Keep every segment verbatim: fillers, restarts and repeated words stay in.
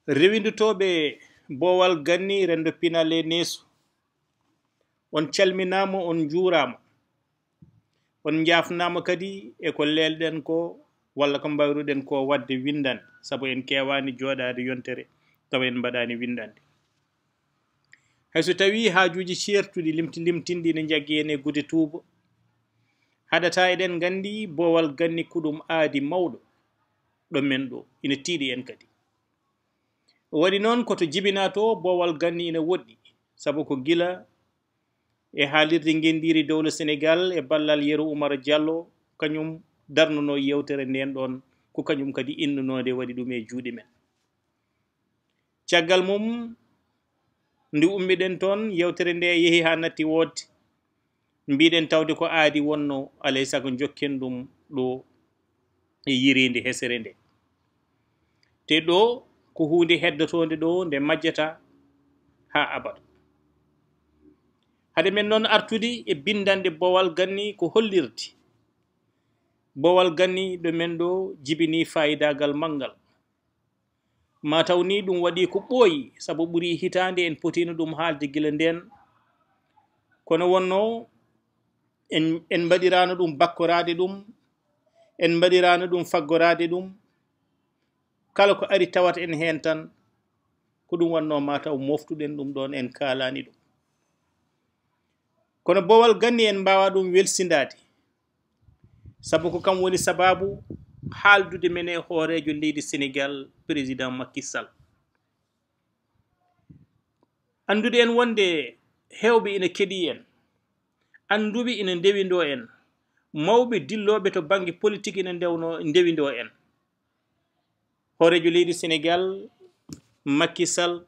Rewindotooɓe Boowal Ganni, renndo pinal e neesu, on calminaama, on njuuraama. On njaafnaama kadi e ko leelɗen ko, walla ko mbayruɗen ko waɗde winndande, sabu en keewaani jooɗaade yontere tawa en mbaɗaani winndande. Hay so tawii haajuuji ceertuɗi limti-, limtinɗi ina njaggi en e gude tuuba, haɗataa eɗen nganndi Boowal Ganni ko ɗum aadi mawɗo ɗo men ɗo, ina tiiɗi en kadi. O waɗi noon ko to jibinaa to, Boowal Ganni ina woɗɗi, sabu ko gila e haalirde ngenndiiri dowla Senegaal e ballal Yero Umar Jallo, kañum darnunoo yeewtere ndeen ɗoon, ko kañum kadi innunoonde waɗi ɗum e juuɗe men. Caggal mum, nde ummiɗen toon, yeewtere nde yehi haa natti woodde. Mbiɗen tawde ko aadi wonno, alay sago njokken ɗum ɗo e yiriinde hesere nde. Te ɗo ko huunde heddotoonde ɗo nde majjata haa abada. Hade men noon artude e binndanɗe Boowal Ganni ko hollirde. Boowal Ganni ɗo men ɗo jibini faayidaagal manngal. Ma taw ni ɗum waɗi ko ɓooyi, sabu ɓuri hitaande en potiino ɗum haalde gila ndeen. Kono wonno en, en mbaɗiraano ɗum bakkoraade ɗum, en mbaɗiraano ɗum faggoraade ɗum. Kala ko ari tawata en heen tan, ko ɗum wonno ma taw moftuɗen ɗum ɗoon, en kaalaani ɗum. Kono Boowal Ganni en mbaawa ɗum welsindaade. Sabu ko kam woni sabaabu haaldude men e hooreejo leydi Senegaal, Président Macky Sall. Anndude en wonde heewɓe ina keɗii en, annduɓe ina ndewindoo en, mawɓe dillooɓe to bannge politik ina ndewno, ndewindoo en. Hooreejo leydi Senegaal, Macky Sall,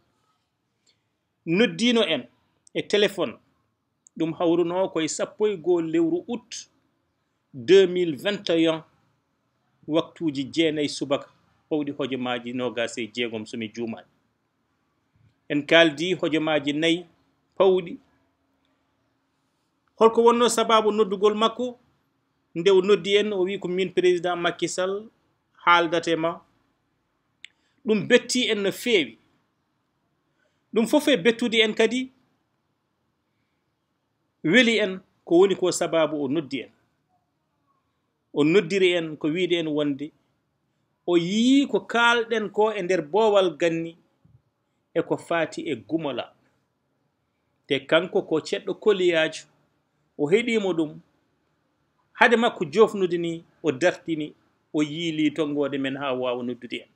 noddiino en e téléphone. Ɗum hawrunoo ko e sappo e goo lewru août deux mille vingt et un, waktuuji jeenayi subaka, pawɗi hojomaaji noogaas e jeegom, so mi juumaani. En kaaldi hojomaaji nayi pawɗi. Holko wonnoo sabaabu noddugol makko? Nde o noddi en, o wi ko min Président Macky Sall haaldata e ma. Ɗum betti en no feewi. Ɗum fof e bettude en kadi, weli en, ko woni ko sabaabu o noddi en. O noddiri en ko wiide en wonde o yii ko kaalɗen ko e nder Boowal Ganni e ko faati e gumolaaɓe. Te kanko ko ceɗɗo koliyaajo, o heɗiimo ɗum. Hade makko joofnude ni, o dartini, o yiili tonngoode men haa o waawa noddude en.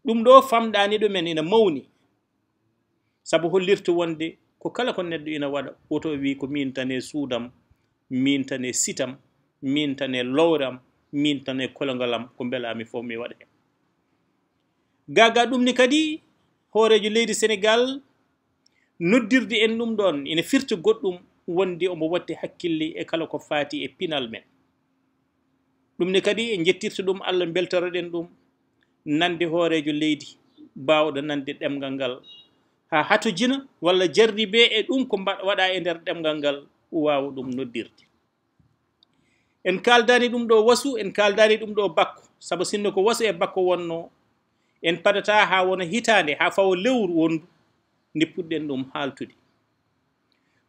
Ɗum ɗo famɗaani ɗumen ina mawni, sabu hollirta wonde ko kala ko neɗɗo ina waɗa, woto o wi ko miin tan e suudam, miin tan e sitam, miin tan e lowram, miin tan e kolongal am, ko mbelaa-mi fof mi waɗa heen. Gaa gaa ɗum ni kadi, hooreejo leydi Senegaal noddirde en ɗum ɗoon ina firti goɗɗum, wonde omo watti hakkille e kala ko faati e pinal men. Ɗum ne kadi en njettirta ɗum Allah, mbeltoroɗen ɗum nande hooreejo leydi, baawɗo nande ɗemngal ngal, haa hatojina walla jarribe e ɗum ko mba-, waɗa e nder ɗemngal ngal, o waawa ɗum noddirde. En kaaldaani ɗum ɗo wasu, en kaaldaani ɗum ɗo bakko, sabu sinno ko wasu e bakko wonno, en padata haa wona hitaande, haa fawa lewru wondu, nde puɗɗen ɗum haaltude.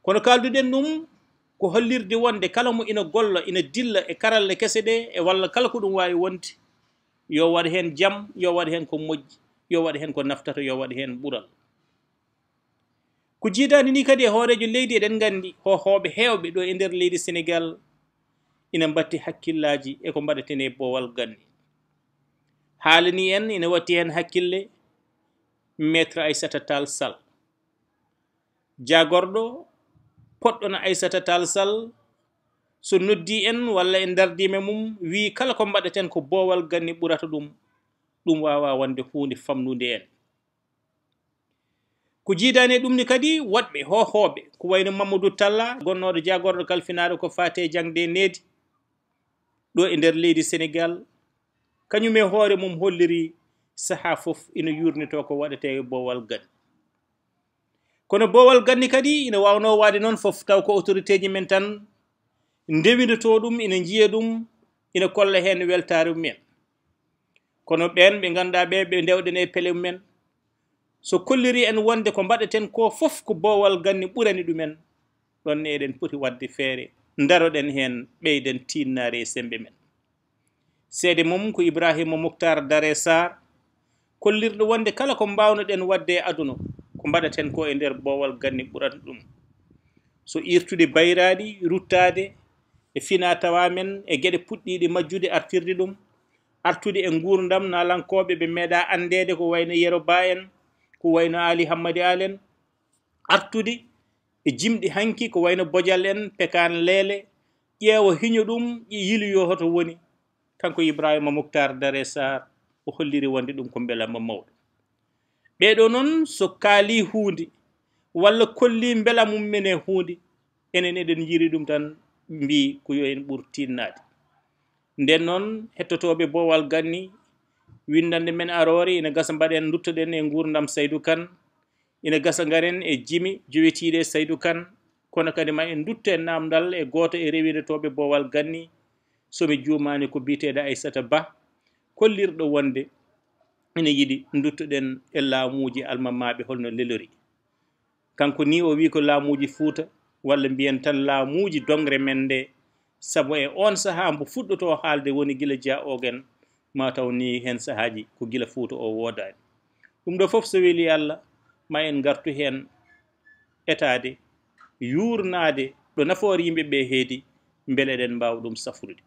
Kono kaalduɗen ɗum ko hollirde wonde kala mo ina golla, ina dilla e karalle kese ɗe, e walla kala ko ɗum waawi wonde, yo waɗ heen jam, yo waɗ heen ko moƴƴi, yo waɗ heen ko naftata, yo waɗ heen ɓural. Ko jiidaani ni kadi e hooreejo leydi, eɗen nganndi hoohooɓe heewɓe ɗo e nder leydi Senegaal ina mbatti hakkillaaji e ko mbaɗeten e Boowal Ganni. Haalani en, ina watti heen hakkille Maître Aissata Tall Sall. Jaagorɗo poɗɗo no Aissata Tall Sall, so noddi en walla en dardiima mum, wii kala ko mbaɗeten ko Boowal Ganni ɓurata ɗum, ɗum waawaa wonde huunde famɗunde en. Ko jiidaani e ɗum ni kadi, woɗɓe hoohooɓe, ko wayno Mamadou Talla, gonnooɗo jaagorɗo kalfinaaɗo ko faati e jaŋde e needi, ɗo e nder leydi Senegaal, kañum e hoore mum holliri sahaa fof ina yuurnitoo ko waɗetee e Boowal Ganni. Kono Boowal Ganni kadi ina waawnoo waade noon fof, taw ko autorité ji men tan ndewindotoo ɗum, ina njiya ɗum, ina kolla heen weltaare mumen. Kono ɓeen ɓe ngannduɗaa ɓe, ɓe ndewɗen e pele mumen, so kolliri en wonde ko mbaɗeten ko fof ko boowal ganni ɓurani ɗumen, ɗon ne eɗen poti waɗde feere, ndaroɗen heen, ɓeyden tiinnaare e semmbe men. Seede mum ko Ibrahima Muktar Dare Sarr, kollirɗo wonde kala ko mbaawnoɗen waɗde e aduna, ko mbaɗaten ko e nder boowal ganni ɓurata ɗum. So irtude bayraaɗi, ruttaade e fina tawa men e geɗe puɗɗiiɗe majjude artirde ɗum, artude e nguurndam naalankooɓe ɓe meeɗaa anndeede ko wayno Yero Ba en, ko wayno Aali Hammadi Aal en, artude e jimɗi hanki ko wayno Bojal en, Pekaan Leele, ƴeewa hiño ɗum, ƴe yiiloyoo hoto woni. Kanko Ibrahima Muktar Dare Sarr, o holliri wonde ɗum ko mbelamma mawɗo. Ɓee ɗoo noon, so kaalii huunde walla kollii mbela mum men e huunde, enen eɗen njiiri ɗum tan, mbii ko yo en ɓur tiinnaade. Nden noon, hettotooɓe boowal ganni, winndannde men aroore ina gasa mbaɗen, nduttoɗen e nguurndam Saydu Kan, ina gasa ngaren e jimi jowitiiɗe Saydu Kan, kono kadi ma en ndutto e naamndal e gooto e rewindotooɓe boowal ganni, so mi juumaani ko biyeteeɗo Aysata Ba, kollirɗo wonde ina yiɗi nduttoɗen e laamuuji almamaaɓe holno lelori. Kanko ni o wii ko laamuuji Fuuta, walla mbiyen tan laamuuji dongre men nde, sabu e oon sahaa mbo fuɗɗotoo haalde woni gila Dia Ogen, ma taw ni heen sahaaji ko gila Fuuta o woodaani. Ɗum ɗo fof so weli Allah, ma en ngartu heen etaade, yuurnaade ɗo nafoore yimɓe ɓe heedi, mbele eɗen mbaawa ɗum safrude.